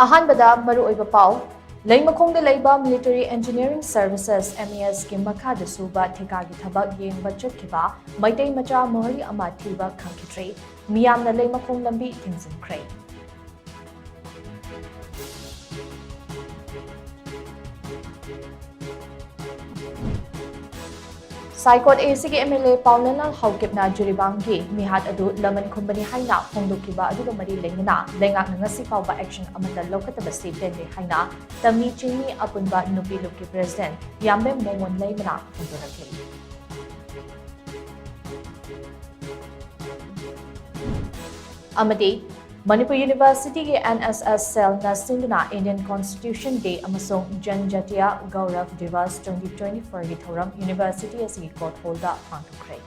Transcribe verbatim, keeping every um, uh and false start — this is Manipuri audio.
ꯑꯍꯥꯟꯕꯗ ꯃꯔꯨꯑꯣꯏꯕ ꯄꯥꯎ꯫ ꯂꯩꯃꯈꯣꯡꯗ ꯂꯩꯕ Military Engineering Services, M E S ꯀꯤ ꯃꯈꯥꯗ ꯁꯨꯕ ꯊꯤꯀꯥꯒꯤ ꯊꯕꯛ ꯌꯦꯡꯕ ꯆꯠꯈꯤꯕ ꯃꯩꯇꯩ ꯃꯆꯥ ꯃꯣꯍꯔꯤ ꯑꯃ ꯊꯤꯕ ꯈꯪꯈꯤꯗ꯭ꯔꯦ꯫ ꯃꯤꯌꯥꯝꯅ ꯂꯩꯃꯈꯣꯡ ꯂꯝꯕꯤ ꯊꯤꯡꯖꯤꯟꯈ꯭ꯔꯦ꯫ ꯁꯥꯏꯀꯣꯠ A C ꯒꯤ M L A ꯄꯥꯎꯅꯦꯟꯂꯥꯜ ꯍꯥꯎꯀꯤꯞꯅ ꯖꯤꯔꯤꯕꯥꯝꯒꯤ ꯃꯤꯍꯥꯠ ꯑꯗꯨ ꯂꯃꯟ ꯈꯨꯝꯕꯅꯤ ꯍꯥꯏꯅ ꯐꯣꯡꯗꯣꯛꯈꯤꯕ ꯑꯗꯨꯒ ꯃꯔꯤ ꯂꯩꯅꯅ ꯂꯩꯉꯥꯛꯅ ꯉꯁꯤ ꯐꯥꯎꯕ action ꯑꯃꯠꯇ ꯂꯧꯈꯠꯇꯕꯁꯤ ꯄꯦꯟꯗꯦ ꯍꯥꯏꯅ ꯇꯃꯤ ꯆꯤꯡꯃꯤ ꯑꯄꯨꯟꯕ ꯅꯨꯄꯤ ꯂꯨꯞꯀꯤ President ꯌꯥꯝꯕꯦꯝ ꯃꯣꯃꯣꯟ ꯂꯩꯃꯅ ꯐꯣꯡꯗꯣꯔꯛꯂꯤ꯫ ꯑꯃꯗꯤ Manipur University ꯒꯤ N S S cell ꯅ ꯁꯤꯟꯗꯨꯅ Indian Constitution Day ꯑꯃꯁꯨꯡ Janjatiya Gaurav Diwas twenty twenty-four ꯒꯤ ꯊꯧꯔꯝ university ꯑꯁꯤꯒꯤ court hall ꯗ ꯄꯥꯡꯊꯣꯛꯈ꯭ꯔꯦ꯫